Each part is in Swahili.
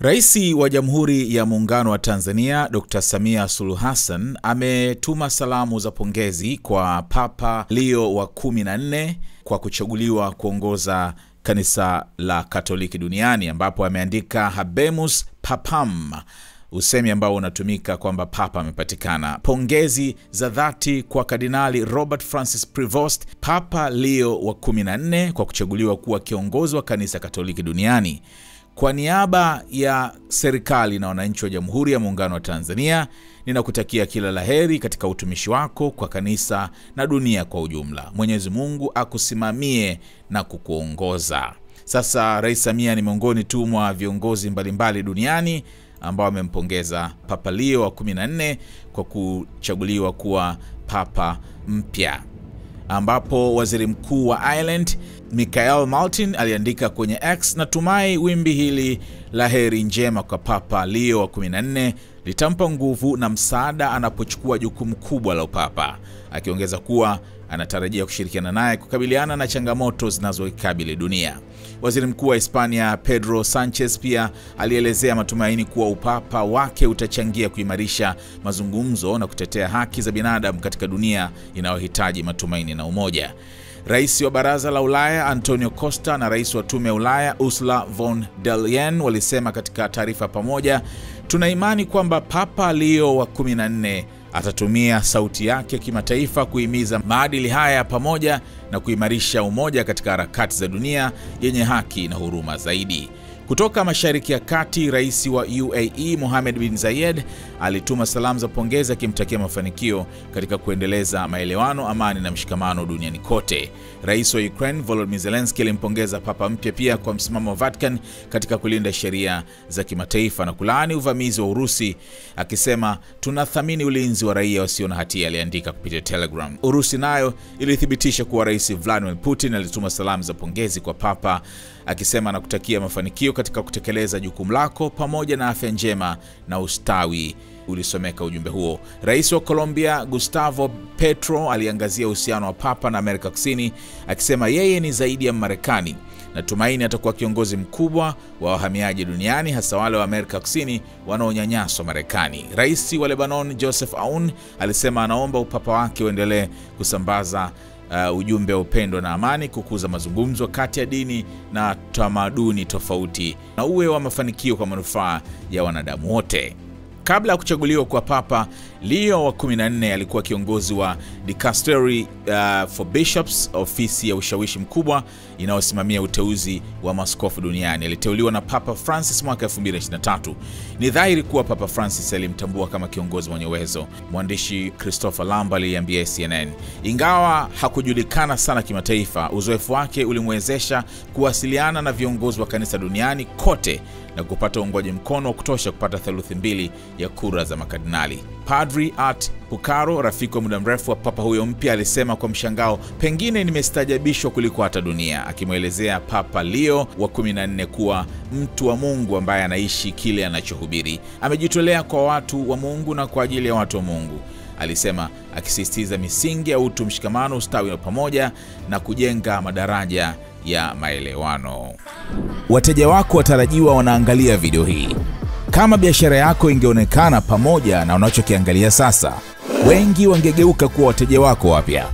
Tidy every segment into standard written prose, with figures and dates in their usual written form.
Rais wa Jamhuri ya Muungano wa Tanzania Dr. Samia Suluhu Hassan ametuma salamu za pongezi kwa Papa Leo wa 14 kwa kuchaguliwa kuongoza kanisa la Katoliki duniani, ambapo ameandika Habemus Papam, usemi ambao unatumika kwamba papa amepatikana. Pongezi za dhati kwa Kardinali Robert Francis Prevost, Papa Leo wa 14 kwa kuchaguliwa kuwa kiongozi wa kanisa Katoliki duniani. Kwa niaba ya serikali na wananchi wa Jamhuri ya Muungano wa Tanzania, ninakutakia kila laheri katika utumishi wako kwa kanisa na dunia kwa ujumla. Mwenyezi Mungu akusimamie na kukuongoza. Sasa Rais Samia ni miongoni tu mwa viongozi mbalimbali duniani ambao wamempongeza Papa Leo wa 14 kwa kuchaguliwa kuwa papa mpya. Ambapo Waziri Mkuu wa Ireland Michael Martin aliandika kwenye X, natumai wimbi hili la heri njema kwa Papa Leo wa 14 litampa nguvu na msaada anapochukua jukumu kubwa la upapa, akiongeza kuwa anatarajia kushirikiana naye kukabiliana na changamoto zinazoikabili dunia. Waziri Mkuu wa Hispania Pedro Sanchez pia alielezea matumaini kuwa upapa wake utachangia kuimarisha mazungumzo na kutetea haki za binadamu katika dunia inayohitaji matumaini na umoja. Rais wa Baraza la Ulaya Antonio Costa na Rais wa Tume ya Ulaya Ursula von der Leyen walisema katika taarifa pamoja, tuna imani kwamba Papa Leo wa 14 atatumia sauti yake kimataifa kuhimiza maadili haya pamoja na kuimarisha umoja katika harakati za dunia yenye haki na huruma zaidi. Kutoka Mashariki ya Kati, Rais wa UAE Mohammed bin Zayed alituma salamu za pongezi akimtakia mafanikio katika kuendeleza maelewano, amani na mshikamano duniani kote. Rais wa Ukraine Volodymyr Zelensky alimpongeza papa mpya pia kwa msimamo wa Vatican katika kulinda sheria za kimataifa na kulaani uvamizi wa Urusi, akisema tunathamini ulinzi wa raia wasio na hatia, aliandika kupitia Telegram. Urusi nayo ilithibitisha kuwa Rais Vladimir Putin alituma salamu za pongezi kwa papa akisema nakutakia mafanikio katika kutekeleza jukumu lako pamoja na afya njema na ustawi, ulisomeka ujumbe huo. Rais wa Colombia Gustavo Petro aliangazia uhusiano wa papa na Amerika Kusini akisema yeye ni zaidi ya Marekani. Natumaini atakuwa kiongozi mkubwa wa wahamiaji duniani, hasa wale wa Amerika Kusini wanaonyanyaswa Marekani. Rais wa Lebanon Joseph Aoun alisema anaomba upapa wake uendelee kusambaza ujumbe wa upendo na amani, kukuza mazungumzo kati ya dini na tamaduni tofauti, na uwe wa mafanikio kwa manufaa ya wanadamu wote. Kabla ya kuchaguliwa kwa Papa Leo wa 14 alikuwa kiongozi wa Dicastery for Bishops, ofisi ya ushawishi mkubwa inayosimamia uteuzi wa maaskofu duniani. Aliteuliwa na Papa Francis mwaka 2023. Ni dhahiri kuwa Papa Francis alimtambua kama kiongozi mwenye uwezo, mwandishi Christopher Lamba aliambia CNN. Ingawa hakujulikana sana kimataifa, uzoefu wake ulimwezesha kuwasiliana na viongozi wa kanisa duniani kote na kupata uungwaji mkono wa kutosha kupata 2/3 ya kura za makardinali. Padri Art Pukaro, rafiki wa muda mrefu wa papa huyo mpya, alisema kwa mshangao, pengine nimestajabishwa kuliko hata dunia, akimwelezea Papa Leo wa 14 kuwa mtu wa Mungu ambaye anaishi kile anachohubiri. Amejitolea kwa watu wa Mungu na kwa ajili ya watu wa Mungu, alisema, akisisitiza misingi ya utu, mshikamano, ustawi wa pamoja na kujenga madaraja ya maelewano. Wateja wako watarajiwa wanaangalia video hii. Kama biashara yako ingeonekana pamoja na unachokiangalia sasa, wengi wangegeuka kuwa wateja wako wapya.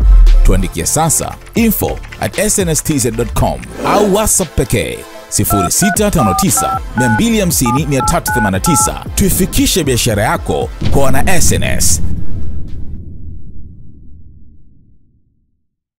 Tuandikie sasa info@snstz.com au WhatsApp pekee 0659 250 389. Tuifikishe biashara yako kwa wana SNS.